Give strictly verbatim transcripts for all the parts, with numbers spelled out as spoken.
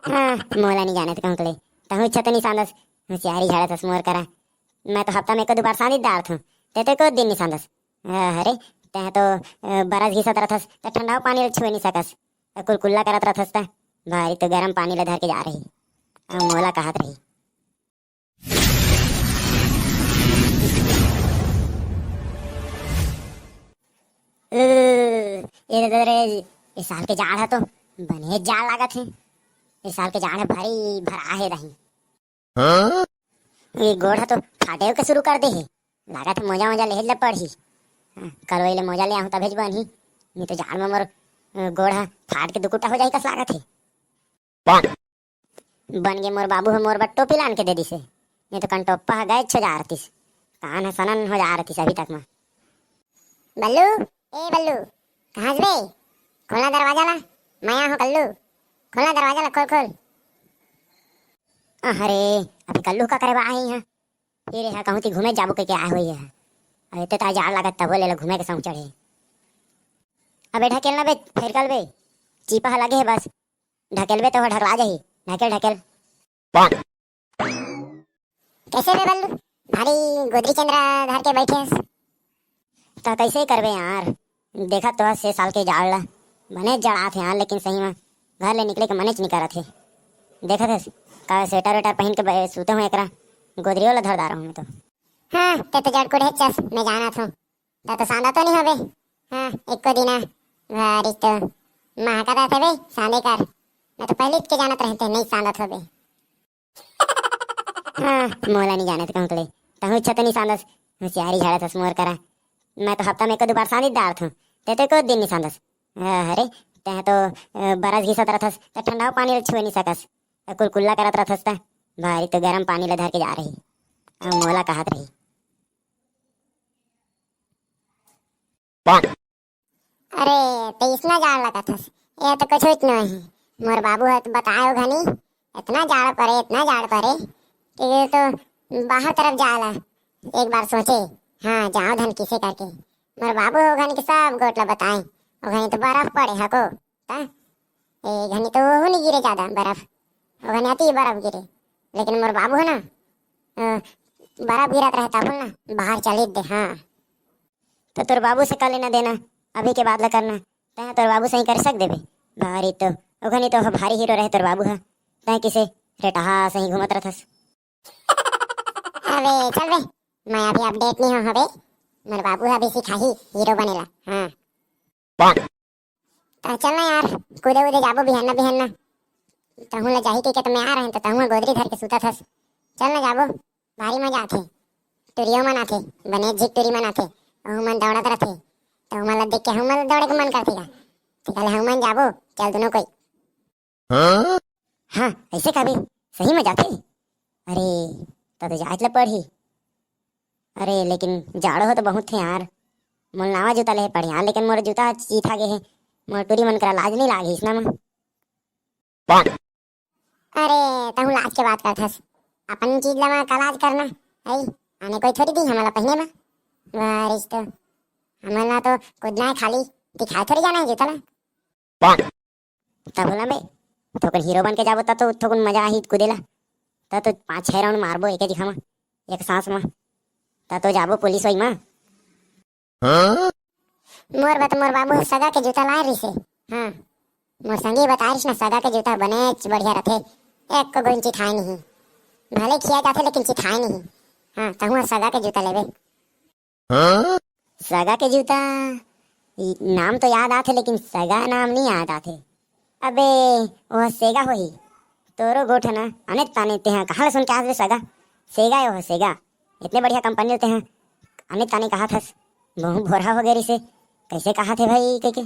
हाँ, मोला नहीं जाने त कहूँ के ले। तहूँ इच्छा तो नहीं सांदस, होशियारी झाड़त हस मोर करा। मैं तो हफ्ता में एको दो बार सांदी डारत हूँ, ते तो एको दिन नहीं सांदस। अरे, तैं तो अ, बरस घिसत रहथस, त ठंडा पानी ल छुए नहीं सकस। अ, कुलकुल्ला करत रहथस त भारी तो गरम पानी ल धर के जा रही। अ, मोला कहत रही। अ, ये दे रे, ये साल के जाड़ ह तो बने जाड़ लागत हे। ये साल के जाड़ ह भारी भरा हे दाई। हाँ? ये गोड़ ह तो फाटे के शुरू कर दे हे। लागत हे मोजा मोजा लेहे ल पड़ही। हाँ, कल वही ले मोजा ले आहूँ तभेच बनही। नहीं तो जाड़ में मोर, अ, गोड़ ह फाट के दुकुटा हो जाही कस लागत हे। बन गे मोर बाबू ह मोर बर टोपी लान के दे दिसे। नहीं तो कंटोप्पा ह गायच हो जा रहतिस। कान ह सनन हो जा रहतिस अभी तक म। बल्लू, ए बल्लू, कहाँ हस बे? खोलना दरवाजा ला, मैं आहूँ कल्लू। खोलना दरवाजा ला, खोल, खोल। अरे, अभी कल्लू का करे बा आही ह? फिर एहा कहूँ ती घूमे जाबो कहिके आए होही ह। अरे, ते त जाड़ लागत तभो ले ला घूमे के सौंग चढ़े। अबे ढकेल ना बे, फेर कल बे। चीपा ह लगे हे बस। ढकेलबे त ओह ढकला जाही। ढकेल, ढकेल। कैसे बे बल्लू, भारी गोदरी चंद्रा धर के बैठे हस? त कैसे करबे यार, देखत तो हस ए साल के जाड़ ला, बने जड़ात हे यार, लेकिन सही में घर ले निकले के मनेच नहीं करत हे। देखत हस का स्वेटर वेटर पहन के बै-, सूते हूँ, एकरा गोदरियो ला धर डारा हूँ मैं तो। हाँ, ते तो जड़कुड़ हे चस, मैं जानत हूँ। त तो सांदा तो नहीं होबे। हाँ, एको दिना भारी तो महका दा थे बे, सांदे कर। मैं तो पहले के जानत रहते, नहीं सांदत होबे। हाँ, मोला नहीं जानत कहूँ के ले। तहूँ इच्छा तो नहीं सांदस, होशियारी झाड़त हस मोर करा। मैं तो हफ्ता में एको दो बार सांदी डारत हूँ, ते तो एको दिन नहीं सांदस। अरे, तैं तो, अ, बरस घिसत रहथस, त ठंडा पानी ल छुए नहीं सकस। त कुलकुल्ला करत रहथस, त भारी तो गरम पानी ल धर के जा रही। अ, मोला कहत रही। अरे, तइसना जाड़ लगत हस, ये तो कुछ होत नहीं। मोर बाबू ह तो बताए ओ घनी, इतना जाड़ परे, इतना जाड़ परे कि ये तो बाहर तरफ जाला। एक बार सोचे, हाँ, जाओ धन किसे करके। मोर बाबू ओ घनी के सब गोठ ला बताए, ओ घनी तो बर्फ पड़े हको, ता? ए घनी तो ओहू नहीं गिरे ज्यादा बर्फ, ओ घनी अति बर्फ गिरे। लेकिन मोर बाबू है ना, अ, बर्फ गिरत रहे तब ना बाहर चले दे, हाँ। तो तोर बाबू से का लेना देना, अभी के बाद ला करना। तैं तोर बाबू सही कर सक देबे। भारी तो, ओखनी तो भारी हीरो रहे तोर बाबू ह। तैं किसे रेटहा सही घूमत रथस। अबे चल बे, मैं अभी अपडेट नहीं हो हबे। मोर बाबू ह अभी सिखाही हीरो बनेला। हाँ। त चल ना यार, कूदे उदे जाबो बिहन्ना बिहन्ना। तहूँ ला जाही के, के त मैं आ रहें त तहूँ ह गोदरी धर के सुतत हस। चल ना जाबो। भारी मजा आथे। टुरियो मन आथे, बने झिक टुरी मन आथे। ओहू मन दौड़त रथे। त ओमन ला देख के हमन ला दौड़े के मन करथे गा। त काले हमन जाबो, चल दुनों कोई। हाँ? हाँ, ऐसे काबे? सही में जाथे? अरे, त तो जायच ला पड़ही। अरे, लेकिन जाड़ो हो तो बहुत थे यार। मोर नवा जूता ले पड़ही यार, लेकिन मोर जूता चीथा गे हे। मोर टुरी मन करा लाज नहीं लागही इसना म। अरे, तहूँ लाज के बात करथस। अपन चीज ला मैं का लाज करना? हई, आने कोई थोड़ी दी हमला पहिने म। बारिश तो, हमला तो कूदना है खाली, दिखाए थोड़ी जाना है जूता ला। तब बोला बे, थोकन हीरो बन के जाबो, तब तो थोकन मजा आही कूदे ला। तब तो पाँच छह राउंड मारबो एके दिखा म, एक सांस म। तब तो जाबो पुलिस वही म। हाँ? मोर बत मोर बाबू ह सगा के जूता लाए रिसे। हाँ, मोर संगी बताए रिस ना, सगा के जूता बनेच बढ़िया रथे, एक को गुन चिथाए नहीं। भले खिया जाथे लेकिन चिथाए नहीं। हाँ, तहूँ ह सगा के जूता लेबे। हाँ? सगा के जूता, ई नाम तो याद आथे लेकिन सगा नाम नहीं याद आथे। अबे, ओह सेगा होही। तोरो गोठ ना, अने ताने तेहा कहाँ ले सुन के आस बे सगा? सेगा ए ओह सेगा। इतने बढ़िया कंपनी ल तेहा अने ताने कहा थस। बहु भोरहा हो गए रिसे। कैसे कहा थे भाई के के?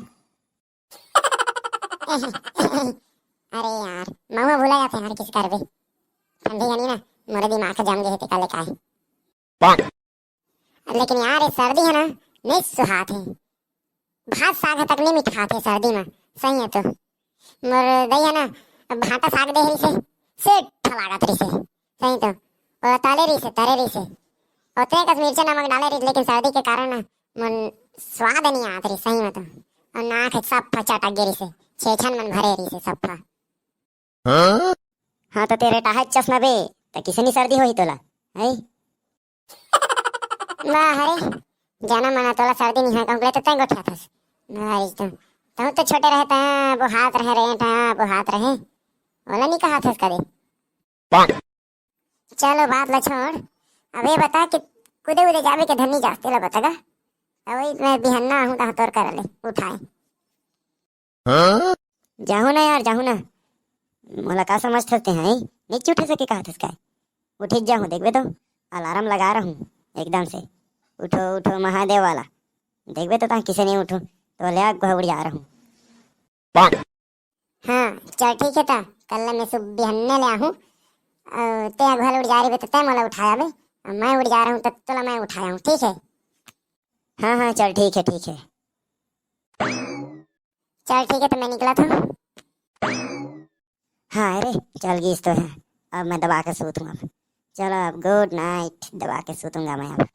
अरे यार, महुआ भुला जाथे यार, किस करबे। ठंडी घनी ना, मोरे दिमाग ह जम गे हे तेकर ले काय। लेकिन यार, ये सर्दी है ना, नहीं सुहात है। भात साग तक नहीं मिठात है सर्दी में, सही है तो। मोर दई है ना, अब भाटा साग दे रही से, से ठलागत रही से, सही तो। वो तले रही से, तरे रही से। ओतने कस मिर्चा नमक डाले रही, लेकिन सर्दी के कारण ना, मन स्वाद नहीं आत रही सही में तो। और नाक है सब फचा टक गे रही से, छेछन मन भरे रही से सब फा। हाँ, त तेरे टाहे चश्मा बे, त किसे नी सर्दी होही तोला, है? वाह रे, जाना मना तोला सर्दी नी होय कहूं ले त तैं गोठियाथस। मारिस तू, तहूं त छोटे रहे त बोहात रहे रे, टा बोहात रहे, ओला नी कहाथस कदे। चलो बात ला छोड़, अब ये बता कि कुदे उदे जाबे के धन्नी जास, तेला बता गा। अवई मैं बिहन्ना आहूं त तोर करा ले उठाए। जाहूं ना यार, जाहूं ना। मोला का समझथस तैं, हैं? नीचे उठे सके कहथस काय? उठिच जाहूं, देखबे तो। अलार्म लगा रहूं एकदम से। उठो, उठो महादेव वाला। देखबे तो तहां किसे नी उठूं, तो ले आग उड़ जा रहूं। हाँ, चल ठीक हे त, कल ले मैं सुब बिहन्ने ले आहूं। अउ तैं अगुहा ले उड़ जा रहिबे त तैं मोला उठाय आबे, अउ मैं उड़ जा रहूं त तोला मैं उठाय आहूं, ठीक हे? हाँ, हाँ, चल ठीक हे, ठीक हे। चल ठीक हे, त मैं निकलत हंव। हाँ रे, चल गिस तो हे, अब मैं दबा के सूतहूं अब। चलो अब good night, दबा के सूतहूं गा मैं अब।